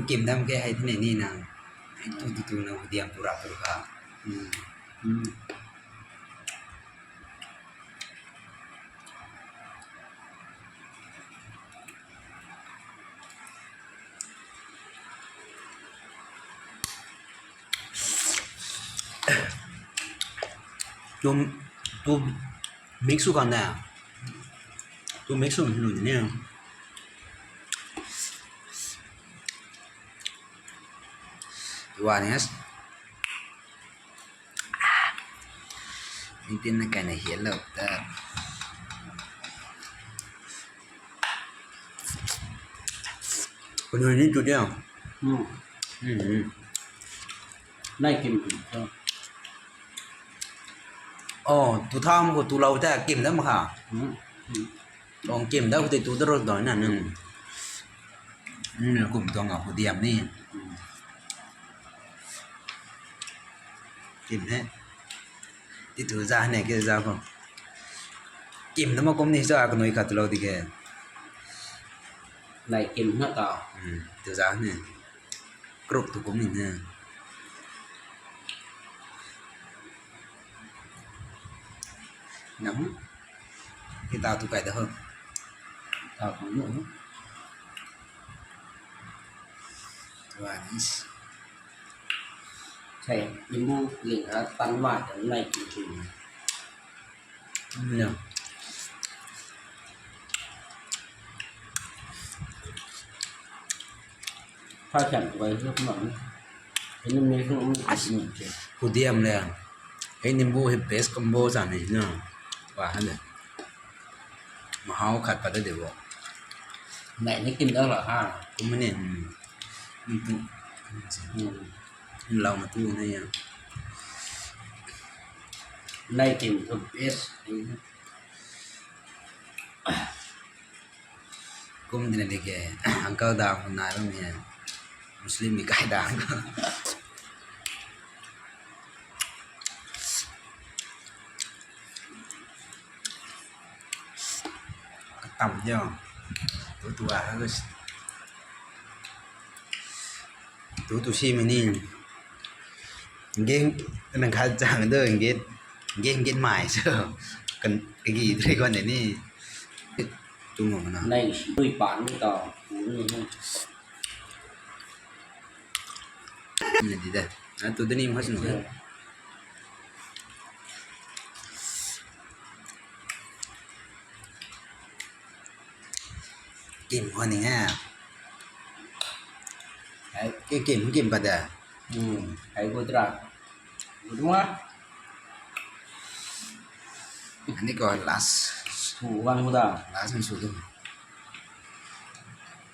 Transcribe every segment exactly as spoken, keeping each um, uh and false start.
Kim dam ke hei thine ni na. Hei tu tu tu na diam tu rap tu ka. Hmm. Hmm. Tum, tu mix sw kan na. Tu mix sw lu ni. Tua ni as. Ning tin na kai na hian lou ta. Kanu ni tu dia. Hmm. Hmm. Nai kim tu. Oh, tu tham ko tu lou ta kim dam kha. Hmm. Hmm. Long kim da ko te tu da ro doi na nung. Nung kum tuang a ko diam ni. Hmm. Kim he. Ti tu za ne ke za ko. Kim na ma kum ni za ka nui khat tu lou di ke. Nai kim na ta. Hmm, tu za ne. Kruk tu kum ni ne. Nam. Ki ta tu kai da ho. Ta tu no. Tuanis. Sai, imbu ling ha tan ma tan nai ki ki. Nia. Pha chan tu kai tu ma. Ini me tu um. As. Ku diam le. Hei nimbu hei best combo sa ni na. Wa han de. Mahau khat pat de bo. Nai ni kim da la ha. Kum ni. Hmm. Hmm. Hmm. Lau ma tu na ya. Nai kim tu best. Kum dina di ke, uncle dang khou nai bam e. Muslim mi kai dang khou. Katam diu. Tu tu a ha. Tu tu si mei ni. Geng, nang khat chang do, geng, geng, geng mai so. Kan, kagi dri kon ni. Tu mo na. Nai, tui pan ni ta, tu ni. Ni di da. Na tu de ni mas nu. Kim ho ni ha. Hai, ki kim, kim pa da. Hmm, hai ko tra. Ko tra. Ani ko last. Su wan ko da. Last ni su tu.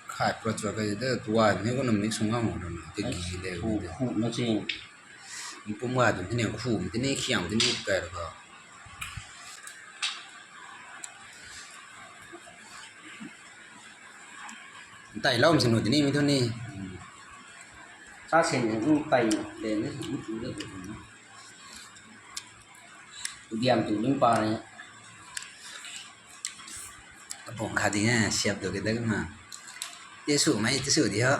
Khai pro chua kai da tuan ni ko nam ni sung ngam mo na. Te gi le. Khu, khu na chi. Mpum ga tu tini khu, tini khiam, tini kai ro ko. Tai lou si nu tini mi thu ni. Sa sen ni tai le ni tu le. Diam tu ling pa ni. Kapum khat di na, siap tu ke da ma. Te su mai, te su di ho.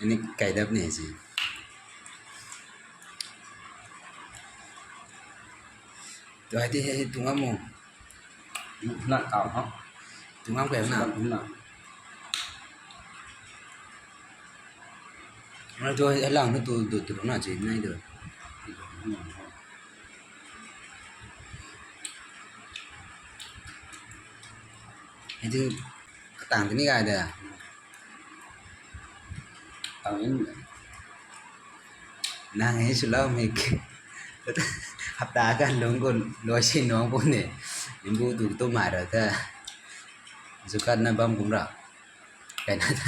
Ani kai dap ni si. Tu hai ti hei tu ngam mo. Na kau ha. Tu ngam kai na. Na. Na tu hei lang na tu, tu, tu na chi nai tu. Hei tu katang tini kai da. Tang in. Nang hei sw lou mei ke. Hapta kan lung kun loi si nuang pun ni. Nimbu tu tu mai ra ta. Zukat na bam kum ra. Kai na ta.